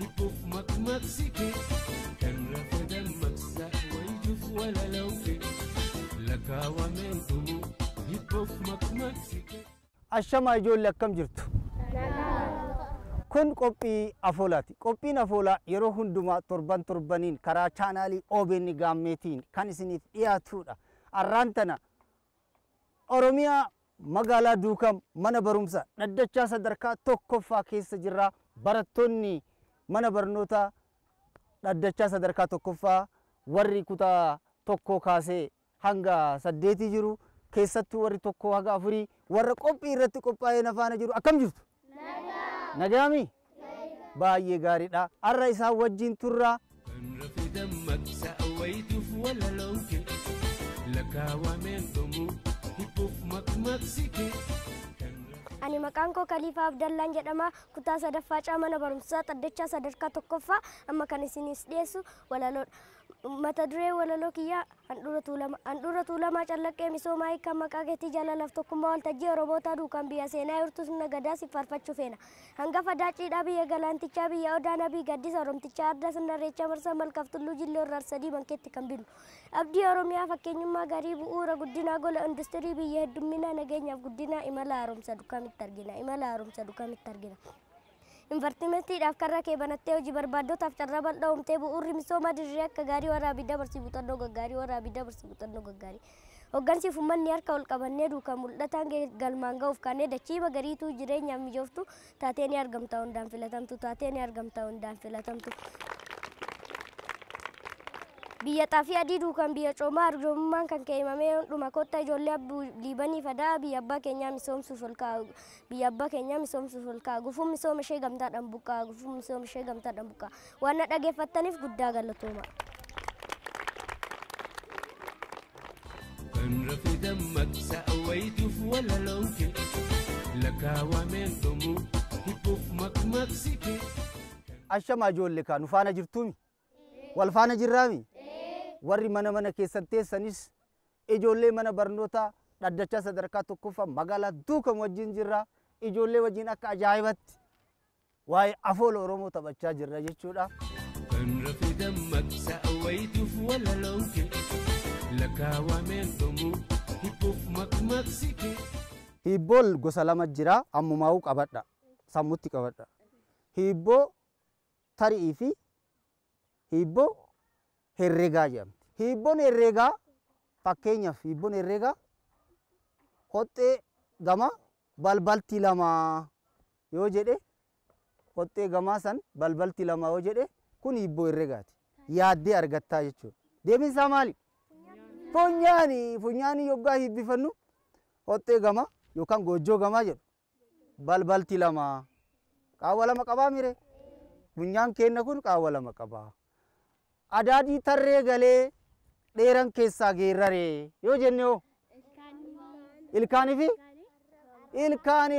Hibboof maqmaqsike kan rafe dammaqsa wayituuf walalooke lakkaawameen dhumu hibboof maqmaqsike. Ashamaa ijoollee akkam jirtu? Kun qophii afoolaati. Qophiin afoolaa yeroo hundumaa torban torbaniin karaa chaanaalii OBN Gaammeetiin kan isiniif dhiyaatudha. Arraan tana Oromiyaa magaalaa Duukam mana barumsaa dhaddachaa sadarkaa tokkoffaa keessa jirra. Barattoonni mana barnootaa dhaddachaa sadarkaa tokkoffaa warri kutaa tokkoo kaasee hanga 8 jiru. Keessattuu warri 1 haga 4 warra qophii irratti qophaa'ee na faana jiru. Akkam jirtu? Nagaami? Baay'ee gaariidha. Har'a isaan wajjin turra. Kan rafe dammaqsa wayituuf walalooke lakkaawameen dhumu hibboof maqmaqsike. Ani maqaan koo Kaliifaa Abdallaan jedhama. Kutaa sadaffaa caa mana barumsaa dhaddachaa sadarkaa tokkoffaa amma kan isinis dhiyeessu walaloodha. Mata duree walaloo kiyyaa handhuura Tuulamaa. Handhuura Tuulamaa callaqqee misoomaa hiikaa maqaa keetii jaalalaaf tokkummaa waltajjii Oromootaa duukaan biyya seenaa hirtuu sirna gadaa si faarfachuu feena. Hangafa daaciidhaa biyya galaantichaa biyya odaa nabii gaddisa Oromtichaa arda sirna reechaa marsaa malkaaf tulluu jilloo irraa sadii bankeetti kan binnu. Abdii Oromiyaa fakkeenyummaa gaarii bu'uura guddinaa gola industirii biyya heddumminaa nageenyaaf guddinaa imala haaromsa dukkamitti argina. Imala haaromsa dukkamitti argina. Invartimentiidhaaf karra kee banattee hojii barbaaddotaaf carraa bal'aa uumtee bu'uurri misoomaa dirree akka gaarii waraabii dabarsii muuxannoo gaggaarii waraabii dabarsii muuxannoo gaggaarii. Hoggansiif uummanni harka ol qabannee duukaa mul'ataan galmaan ga'uuf kaanee dachii magariituu jireenyaaf mijooftu taatee ni argamta hundaan filatamtu taatee ni argamta hundaan filatamtu. Biyya xaafii adii duukaan biyya coomaa arjoomummaan kan ka'imamee dhuma kottaa ijoollee abbuu liibanii fadaa biyya abbaa keenyaa misoomsuuf ol ka'a biyya abbaa keenyaa misoomsuuf ol ka'a gufuun misooma ishee gamtaadhaan buqqa'a gufuun misooma ishee gamtaadhaan buqqa'a waan na dhageeffattaniif guddaa galatooma. Kan rafe dammaqsa wayituuf walalooke lakkaawameen dhumu hibboof maqmaqsike. Ashamaa ijoollee kaa nu faana jirtuumi? Wal faana jirraami? Warri mana mana keessan teessanis ijoollee mana barnootaa dhaddachaa sadarkaa tokkoffaa magaalaa Duukam wajjin jirra. Ijoollee wajjin akka ajaa'ibatti waa'ee afoola Oromoo taphachaa jirra jechuudha. Kan rafe dammaqsa wayituuf walalooke lakkaawameen dhumu hibboof maqmaqsike. Hibboon gosa lama jira. Ammumaa'uu qabadha. Sammuutti qabadha. Hibboo tarii fi hibboo herreegaa jedhamti. Hibboon herreegaa fakkeenyaaf hibboon herreegaa hoxxee gama balbalti lama yoo jedhe hoxxee gamaa san balbalti lama yoo jedhe kun hibboo herreegaati. Yaaddee argattaa jechuudha. Deebiin isaa maali? Funyaani. Funyaani yoggaa hibbifannu hoxxee gama yookaan goojjoo gamaa jedhu balbalti lama. Qaawwa lama qabaa mire? Funyaan keenna kun qaawwa lama qabaa. Adaadii tarree galee dheeran keessaa geerraree yoo jenne hoo? Ilkaanii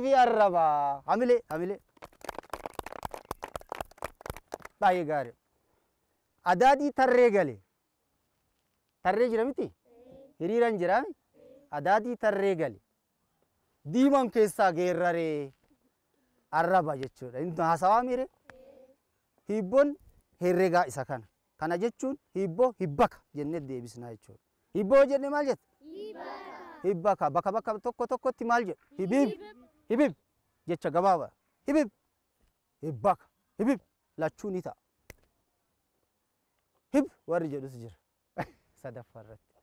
fi arrabaa. Hamilee hamilee. Baay'ee gaarii. Adaadii tarree galee. Tarree jira miti? Hiriiraan jira mi? Adaadii tarree galee. Diimaan keessaa geerraree arraba jechuudha. Inni haasawaa mire? Hibboon herreegaa isa kana. Kana jechuun hibboo hibbaka jennee deebisnaa jechuudha. Hibboo jennee maal jette? Hibbaka. Bakka bakka tokko tokkotti maal jedhu? Hibib. Hibib jecha gabaabaa. Hibib. Hibbaka. Hibib lachuu ni ta'a. Hib warri jedhus jira. Sadaffaa irratti.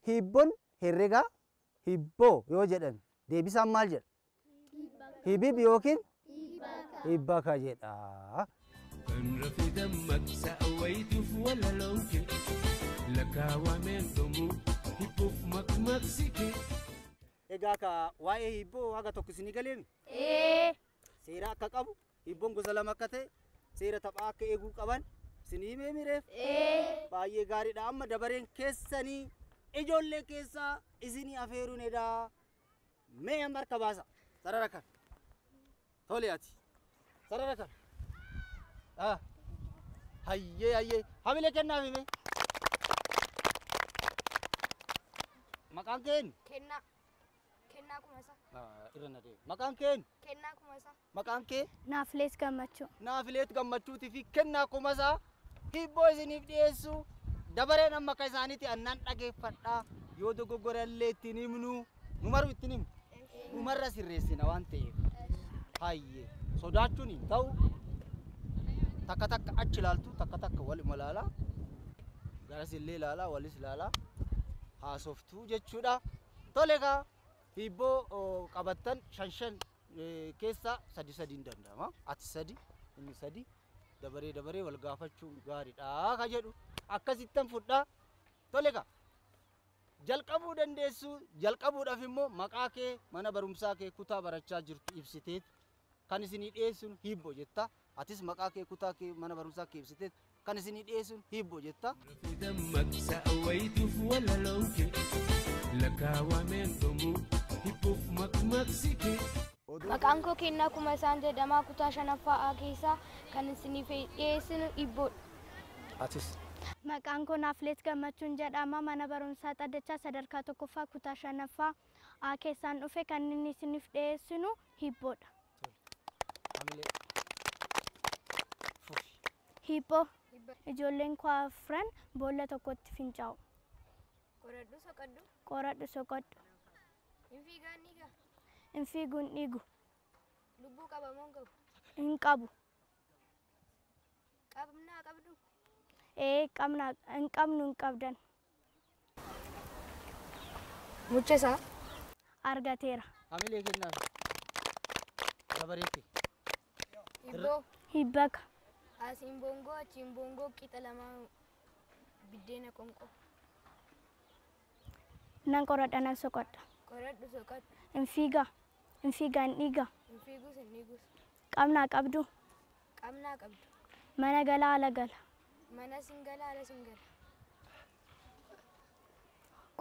Hibboon herreegaa hibboo yoo jedhan deebisaan maal jedha? Hibib yookiin hibbaka jedha. Kan rafe dammaqsa wayituuf walalooke lakkaawameen dhumu hibboof maqmaqsike. Egaa ka waa'ee hibboo haga tokko isinii galeemi? Seera akka qabu hibboon gosa lama akka ta'e seera taphaa akka eeguu qaban isinii himee mireef? Baay'ee gaariidha. Amma dabareen keessanii ijoollee keessaa isinii afeeruun edaa. Mee amma harka baasa. Sarara kana. Tole ati. Sarara kana. Hayyee hayyee. Hamilee kennaaf hime. Maqaan kee eenyu? Kennaa. Kennaa Kumasaa. Irra na deemi. Maqaan kee eenyu? Kennaa Kumasaa. Maqaan kee? Naafileet Gammachuu. Naafileet Gammachuutii fi Kennaa Kumasaa hibboo isiniif dhiyeessu. Dabareen amma akka isaaniitti annaan dhageeffadhaa. Yoo dogoggorallee ittiin himnu, nu maru ittiin himnu. Numarra sirreessina waan ta'eef. Hayyee sodaachuun hin ta'u. Takka takka achi ilaaltu, takka takka waluma ilaalaa. Garas illee ilaalaa, walis ilaalaa. Haasoftuu jechuudha. Tole kaa hibboo qabattan shan shan keessaa sadi sadi hin danda'ama. Ati sadi, inni sadi. Dabaree dabaree wal gaafachuun gaariidha ka jedhu. Akkasittan fudhaa. Tole kaa. Jalqabuu dandeessu. Jalqabuudhaaf immoo maqaa kee, mana barumsaa kee, kutaa barachaa jirtu ibsiteet kan isinii dhiyeessuun hibboo jetta. Atis maqaa kee, kutaa kee, mana barumsaa kee ibsiteet kan isinii dhiyeessuun hibboo jetta. في دمك سأويت في ولا لونك لك ومن دمو هبوف مك مكسيكي Maqaan koo Kennaa Kumasaan jedhama. Kutaa shanaffaa A keessaa kan isiniif dhiyeessinu hibboodha. Atis. Maqaan koo Naafileet Gammachuun jedhama. Mana barumsaa Xaddachaa sadarkaa tokkoffaa kutaa shanaffaa A keessaan dhufe kan inni isiniif dhiyeessinu hibboodha. Hamilee. Fufi. Hibboo. Ijoolleen koo afran boolla tokkotti fincaa'u. Qoradhu soqadhu. Qoradhu soqodhu. Hin fiigaan ni gaha. Hin fiigu hin dhiigu. Lubbuu qaba moo hin qabu? Hin qabu. Qabnaa qabdu. Ee qabna hin qabnu hin qabdan. Mucha isaa. Argateera. Hamilee kennaaf. Dabaree kee. Hibboo. Hibbaka. Asiin boongoo achiin boongoo qixa lamaa biddeena qonqoo. Nan qoradha nan soqodha. Qoradhu soqadhu. Hin fiiga. Hin fiiga hin dhiiga. Hin fiigus hin dhiigus. Qabnaa qabdu. Qabnaa qabdu. Mana gala ala gala. Mana singala ala singala.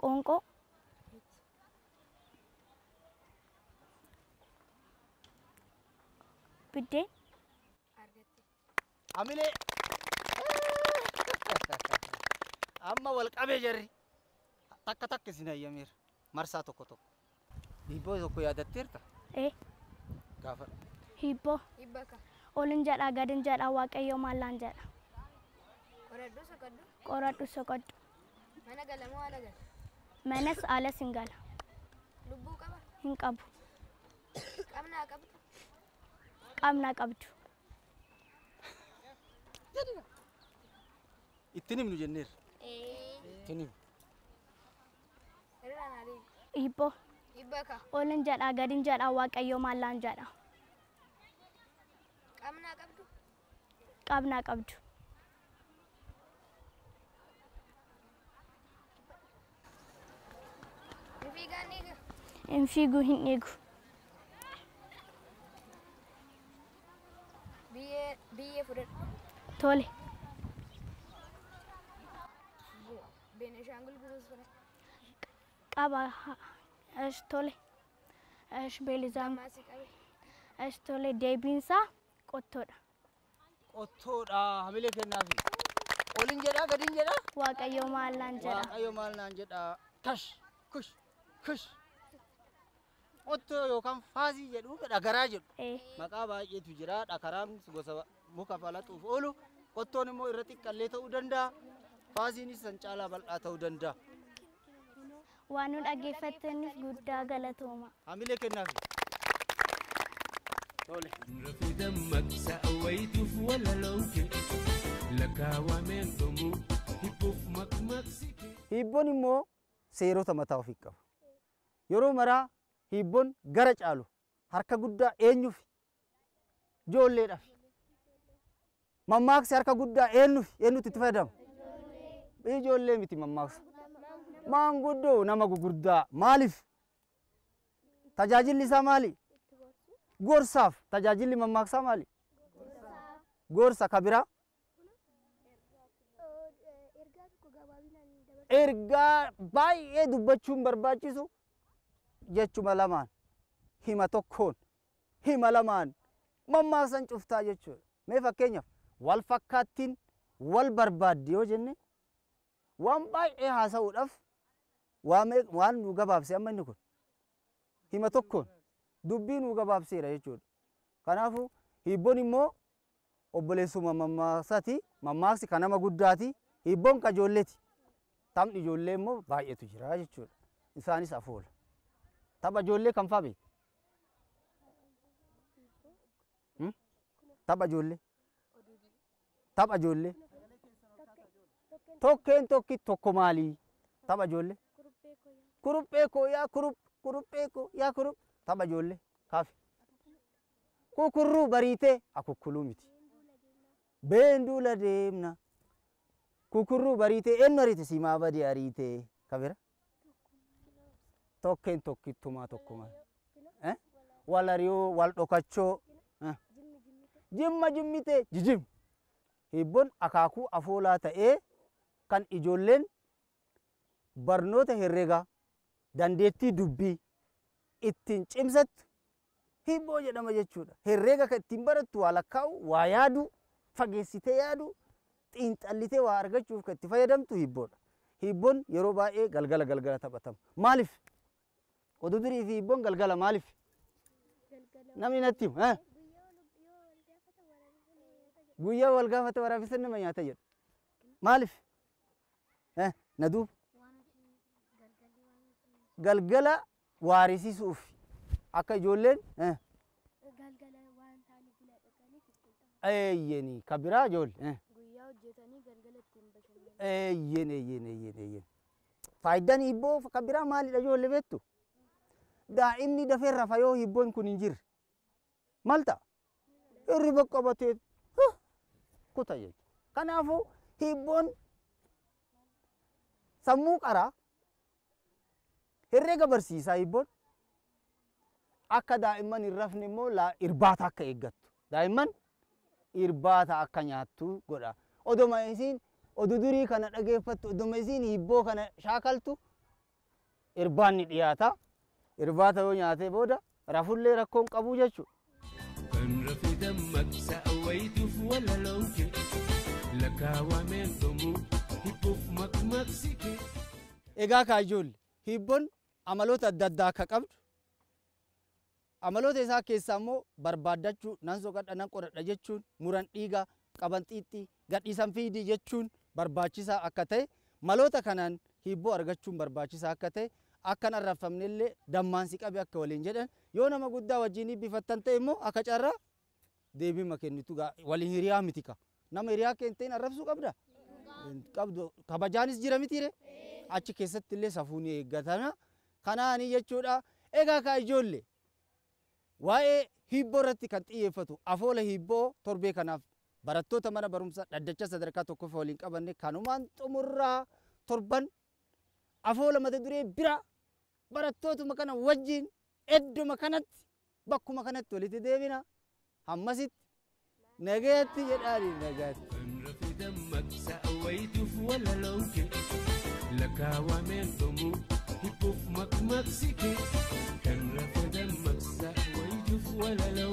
Qoonqoo. Biddeen. Argatte. Hamilee. Amma wal qabee jarri. Takka takka isin hayyameera. Marsaa tokko tokko. Hibboo tokko yaadatteerta? Ee Gaafadha. hibboo. Hibbaka. Olin jedhaa gadin jedhaa Waaqayyo maallaan jedha. Qoradhu soqadhu. Qoradhu soqodhu. Mana gala moo ala gala? Manas alas hin gala. Lubbuu qaba. Hin qabu. Qabnaa qabdu. Qabnaa qabdu. Ittiin himnu jenneerra. Ittiin himnu. Irraan adeemu. Hibboo. Hibbaka. Olin jedhaa gadin jedhaa Waaqayyo maallaan jedha. Qabnaa qabdu. Qabnaa qabdu. Hin fiigaan ni gaha. Hin fiigu hin dhiigu. Biyyee biyyee fudhadhu. Tole. Beenishaangul Gumuz fudhadhu. Qaba. Esh tole. Esh beelizaan. Maasii qabe. Esh tole deebiinsaa qottoodha. Qottoodha. Hamilee kennaafi. Olin jedhaa gadin jedhaa. Waaqayyo maallaan jedha. Waaqayyo maal naan jedhaa. Kash kush kush. Qottoo yookaan faasii jedhu dhagaraa jedhu. Ee Maqaa baay'eetu jira. Dhakaraan gosa muka falaxuuf oolu. Qottoon immoo irra xiqqallee ta'uu danda'a. Faasiinis san caalaa bal'aa ta'uu danda'a. Waan nu dhaggeeffattaniif guddaa galatooma. Hamilee kennaafi. Tole. في دمك سأويت في ولا لونك لك ومن دمو هبوف مك مكسيكي Hibboon immoo seerota mataa ofii qaba. Yeroo maraa hibboon gara caalu harka guddaa eenyuuf? Ijoolleedhaaf. Mammaaksi harka guddaa eenyuuf? Eenyutu itti fayyadama? Ijoollee miti mammaaksa. Maanguddoo nama gugurdaa maaliif? Tajaajilli isaa maali? Gorsaaf. Tajaajilli mammaaksaa maali? Gorsa ka biraa? Ergaa baay'ee dubbachuun barbaachisu jechuma lamaan hima tokkoon hima lamaan mammaaksan cuftaa jechuudha. Mee fakkeenyaaf wal fakkaattiin wal barbaaddi yoo jenne waan baay'ee haasa'uudhaaf waan nu gabaabse amma inni kun Hima tokkoon dubbii nuu gabaabseera jechuudha. Kanaafuu hiibboon immoo obboleessuma mammaaksaati. Mammaaksi kan nama guddaati. Hiibboon kan ijoolleeti. Taphni ijoollee immoo baay'eetu jira jechuudha. Isaanis afoola. Tapha ijoollee kam fa'aa beektu? Tapha ijoollee. Tapha ijoollee. Tokkeen tokki tokko maalii? Tapha ijoollee. Kuruphee koo yaa kurup kuruphee koo yaa kurup. Tapha ijoollee kaafi. Kukurruu bariitee akukkuluu miti. Beenduula deemna. Kukurruu bariitee eenyu ariite siimaa badii ariitee kabira. Tokkeen tokkittumaa tokkuma. Wal ari'uu wal dhokachoo. Jimma jimmitee jijim. Hiibboon akaakuu afoolaa ta'ee kan ijoolleen barnoota herreegaa dandeettii dubbii ittiin cimsattu hiibboo jedhama jechuudha. Herreega kan ittiin barattu waa lakkaa'u, waa yaadu, fageessitee yaadu, xiinxallitee waa argachuuf kan itti fayyadamtu hiibboodha. Hiibboon yeroo baay'ee galgala galgala taphatama. Maaliif? Oduu durii fi hiibboon galgala maaliif? Namni natti himu. Guyyaa wal gaafata waraabessa nama nyaata jedhu. Maaliif? Na duuba. Galgala waarisiisuuf akka ijoolleen eeyyeni kan biraa ijoollee. Guyyaa hojjetanii galgala ittiin bashannanu. Eeyyen eeyyen eeyyen eeyyen. Faayidaan hibboo kan biraa maalidha ijoollee beektu? Daa'imni dafee rafa yoo hibboon kun hin jirre maal ta'a? Hirriba qabatee kuta jechuudha. Kanaafuu hibboon sammuu qaraa herreega barsiisaa hibboon akka daa'imman hin rafne immoo irbaata akka eeggattu. Daa'imman irbaata akka nyaattu godha. Oduma isiin oduu durii kana dhageeffattu, oduma isiin hibboo kana shaakaltu irbaanni dhiyaata. Irbaata yoo nyaatee booda rafullee rakkoon qabu jechuudha. Kan rafe dammaqsa wayituuf walalooke lakkaawameen dhumuu hibboof maqmaqsike. Egaa kaa ijoollee hibboon amaloota adda addaa akka qabdu amaloota isaa keessaa immoo barbaaddachuu nan soqadha nan qoradha jechuun muran dhiigaa qaban xiixxii gadhiisan fiidii jechuun barbaachisaa akka ta'e maloota kanaan hibboo argachuun barbaachisaa akka ta'e akkan arrafamne illee dammaansi qabe akka waliin jedhan yoo nama guddaa wajjin hibbifattan ta'e immoo akka carraa deebii kennitu waliin hiriyaa miti ka nama hiriyaa kee hin ta'in arrabsuu qabda qabdu kabajaanis jira mitiire achi keessatti illee safuun eeggatama kanaani jechuudha. Egaa kaa ijoollee waa'ee hibboo irratti kan xiyyeeffatu afoola hibboo torbee kanaaf barattoota mana barumsaa dhaddacha sadarkaa tokkoffaa waliin qabanne kanumaan xumurraa torban afoola mata duree bira barattootuma kana wajjin edduma kanatti bakkuma kanatti walitti deebina hammasitti nagaatti jedhaani nagaatti. Kan rafe dammaqsa wayituuf walalooke lakkaawameen dhumuu hibboof maqmaqsike. Kan rafe dammaqsa wayituuf walalooke.